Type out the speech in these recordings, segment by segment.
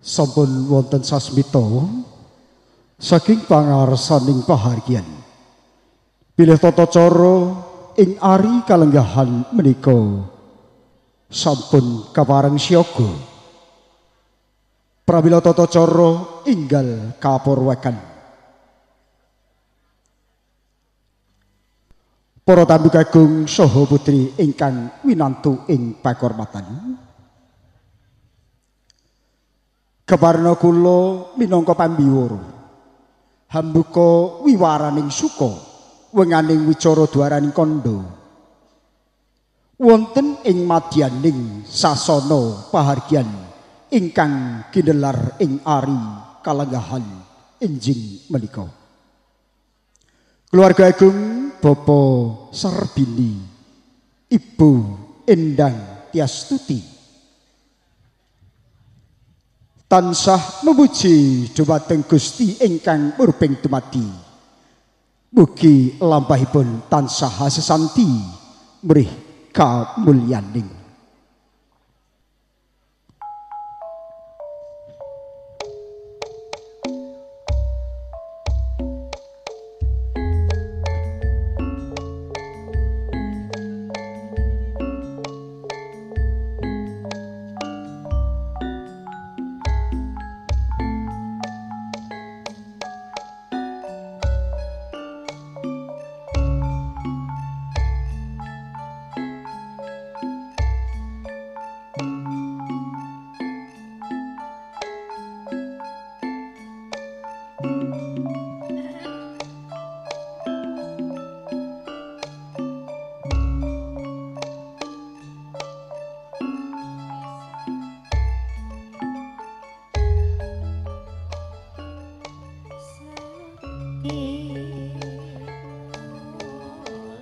Sampun wonten sasmita saking pangarsaning pahargyan. Bilih tata cara ing ari kalenggahan menika sampun kapareng siaga. Pramila tata cara enggal kapurwakan. Para tamu kagung saha putri ingkang winantu ing pakurmatan. Keparna kula minangka pambiwara hambuka wiwaraning suka wenganing wicara dwaraning kandha wonten ing madyaning sasana pahargyan ingkang ginelar ing ari kalenggahan enjing menika. Keluarga agung Bapa Sarbini, Ibu Endang Tiastuti tansah memuji dumateng Gusti ingkang murbeng dumadi. Mugi lampahipun tansah hasesanti mrih kamulyaning.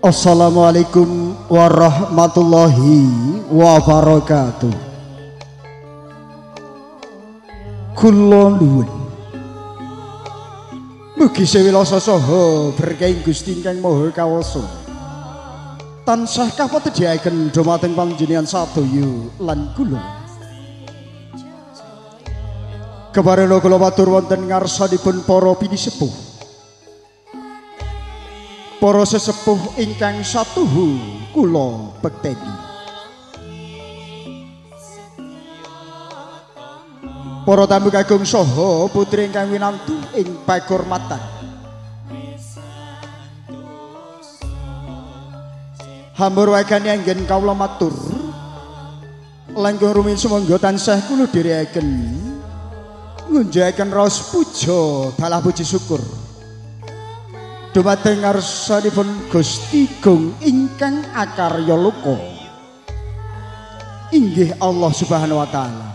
Assalamualaikum warahmatullahi wabarakatuh. Kula nuwun mugi sewilasa saha berkahing Gusti ingkang Maha Kawasa tansah kapatedhekaken dumateng panjenengan sadaya lan kula. Keparena kula matur wonten ngarsanipun para pinisepuh, para sesepuh ingkang satuhu kula bekteni, para tamu kagung saha putri ingkang winantu ing pakurmatan. Hambur wagane anggen kawula matur langkung rumiyin sumangga tansah kula dherekaken ngunjukaken raos puja dalah puji syukur dumateng ngarsanipun Gusti Gung ingkang akarya loka inggih Allah Subhanahu wa taala.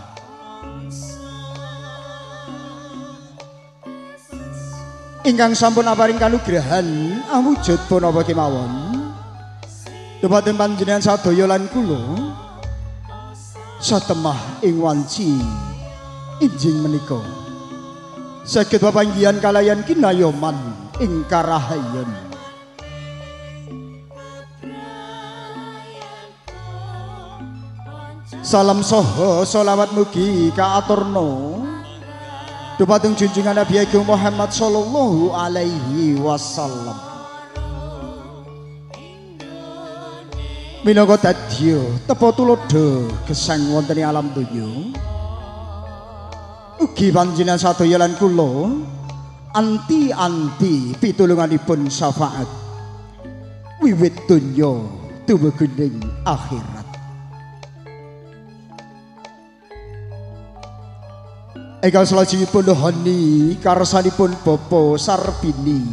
Ingkang sampun aparing kanugrahan awujud punapa kemawon dumateng panjenengan sadaya lan kula satemah ing wanci injing menika saged pepanggihan kalayan kinayoman ing karahayon. Salam saha selawat mugi kaaturna dumateng junjungan Nabi Agung Muhammad sallallahu alaihi wasallam. Minangka dadya tepa tuladha gesang wonten ing alam donya, ugi panjenengan sadaya lan kula anti-anti pitulunganipun syafaat wiwit donya tumuju akhirat. Ingkang salajengipun nuhoni karsanipun Bapa Sarbini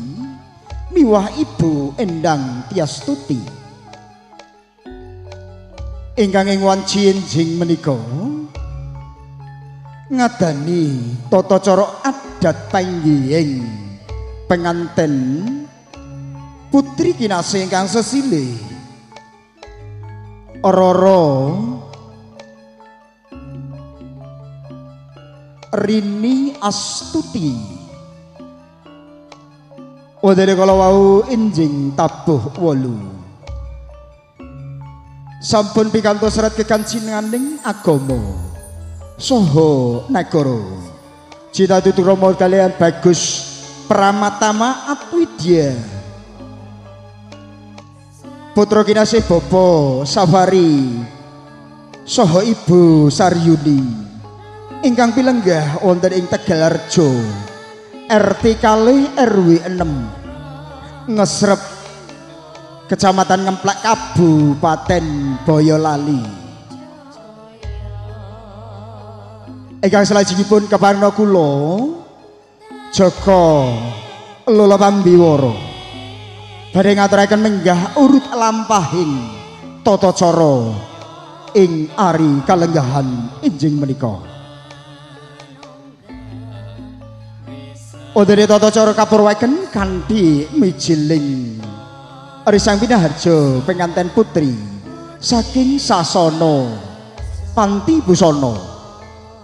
miwah Ibu Endang Tiastuti ingkang ing wanci enjing menika ngadani tata cara adat panggihing penganten putri kinasih ingkang sesilih Roro Rini Astuti. Wondene kala wau enjing tabuh 8 sampun pikantuk serat kekancinganing agama saha nagara. Cita tutur Rama kalian Bagus Pramatama Atwidya. Putra kinasih Bapak Safari saha Ibu Saryuni ingkang pilenggah wonten ing Tegalrejo RT 2 RW 6 Ngesrep Kecamatan Ngemplak Kabupaten Boyolali. Ingkang salajengipun keparna kula Joko Lolo Pambiwara badhe ngaturaken menggah urut lampahing tata cara ing ari kalenggahan enjing menika. Wonten tata cara kapurwaken kanthi mijiling Risang Pinaharja penganten putri saking sasana Panti Busana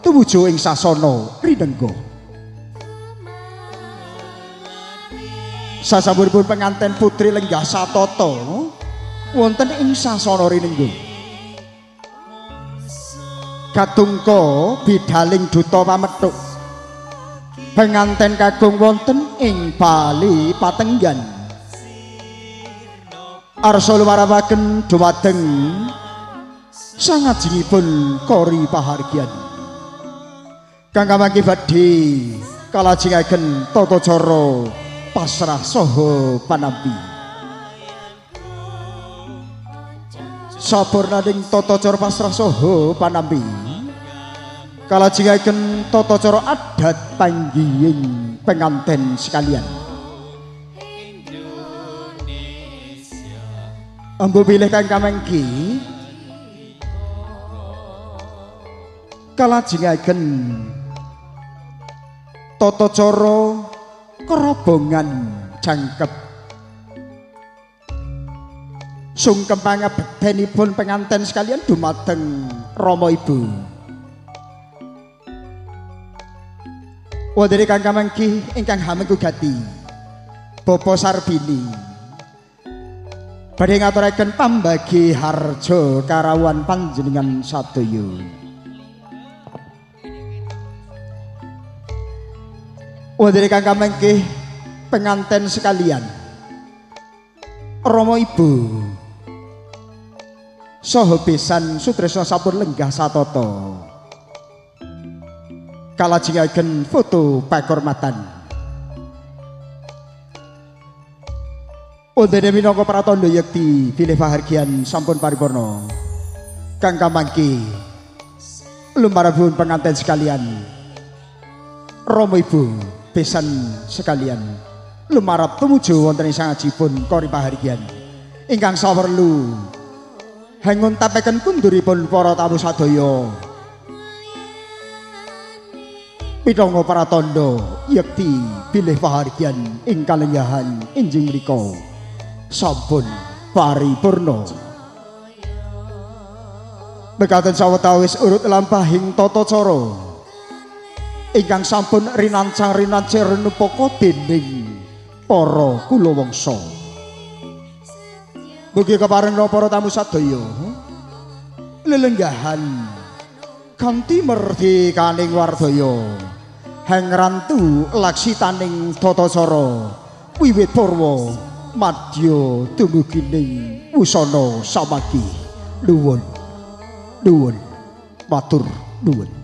tumuju ing sasana Rinengga. Sasampunipun penganten putri lenggah satata wonten ing sasana Rinengga. Katungka bidaling duta pamethuk penganten kakung wonten ing Bali Patenggan. Arsa lumarapaken dumateng sangajengipun kori pahargyan. Kang kamangke badhe kalajengaken tata cara pasrah saha panampi. Sampurnaning tata cara pasrah saha panampi kalajengaken tata cara adat panggihing penganten sekalian. Ambu bilih kang kamangki kalajengaken tata cara kerobongan jangkep sungkem pangabektenipun penganten sekalian dumateng Rama Ibu. Wonten kang kamangki ingkang hamengku gati Bapak Sarbini badhe ngaturaken pambagi harja karawuhan panjenengan sadaya. Wonten kang kamangke penganten sekalian, Rama Ibu saha besan sutresna sampun lenggah satata kalajengaken foto pakormatan. Wonten minangka pratandha yekti bilih pahargyan sampun paripurna. Kang kamangke lumarabun penganten sekalian, Rama Ibu besan sekalian lumarab tumuju wonten ing sangajipun kori pahargyan ingkang sawerlu hanguntapaken kunduripun para tamu sadaya. Pitangga pratandha yekti bilih pahargyan ing kalenggahan enjing mriku sampun paripurna. Mekaten sawetawis urut lampahing tata cara ingkang sampun rinancang rinancir nupaka dening para kulawangsa. Mugi keparengna para tamu sadaya lelenggahan kanthi merdikaning wardaya hangrantu laksitaning tata cara wiwit purwa madya dumugining wusana samagi. Nuwun nuwun matur nuwun.